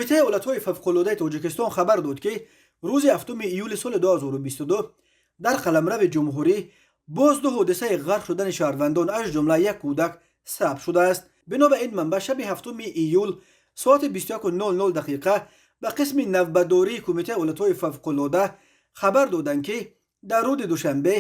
Кумитаи ҳолатҳои фавқулодаи Тоҷикистон хабар дод, ки рӯзи 7 июли соли 2022 дар қаламрави ҷумҳурӣ боз ду ҳодисаи ғарқ шудани шаҳрвандон, аз ҷумла як кӯдак, сабт шудааст. Бино ба ин манбаъ, шаби 7 июл соати 21:00 дақиқа ба қисми навбатдории Кумитаи ҳолатҳои фавқулода хабар доданд, ки дар рӯди Душанбе,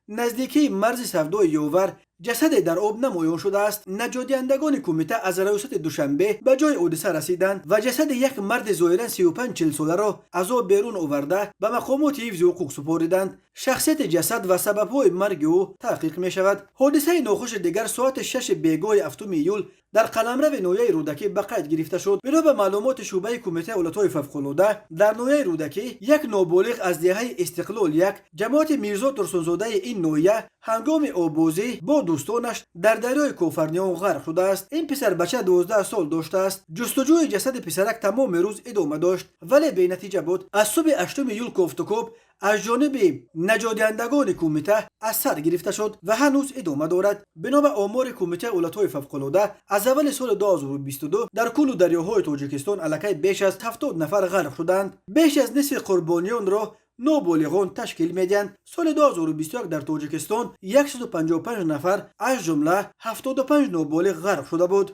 наздикии марзи Савдои Ёвар, ҷасаде дар об намоён шудааст. Наҷотдиҳандагони кумита аз раёсати Душанбе ба ҷои ҳодиса расиданд ва ҷасади як марди зоҳиран 35-40 соларо аз об берун оварда, ба мақомоти ҳифзи ҳуқуқ супориданд. Шахсияти ҷасад ва сабабҳои марги ӯ таҳқиқ мешавад. Ҳодисаи нохуши дигар соати 6 бегоҳи 7 июл дар қаламрави ноҳияи Рӯдакӣ ба қайд гирифта шуд. Бино ба маълумоти шӯъбаи Кумитаи ҳолатҳои фавқулода, дар ноҳияи Рӯдакӣ як ноболиғ аз деҳаи Истиқлол 1, ҷамоати Мирзо Турсунзодаи ин ноҳия, ҳангоми оббозӣ бо дӯстонаш дар дарёи Кофарниҳон ғарқ шудааст. Ин писарбача 12 сол доштааст. Ҷустуҷӯи ҷасади писарак тамоми рӯз идома дошт, вале бенатиҷа буд. Аз субҳи 8 июл кофтукоб аз ҷониби наҷотдиҳандагони кумита аз сар гирифта шуд ва ҳанӯз идома дорад. Бино ба омори Кумитаи ҳолатҳои фавқулода, аз аввали соли 2022 дар кӯлу дарёҳои Тоҷикистон аллакай беш аз 70 нафар ғарқ шуданд. Беш аз нисфи қурбониёнро ноболиғон ташкил медиҳанд. Соли 2021 дар Тоҷикистон 155 нафар, аз ҷумла 75 ноболиғ, ғарқ шуда буд.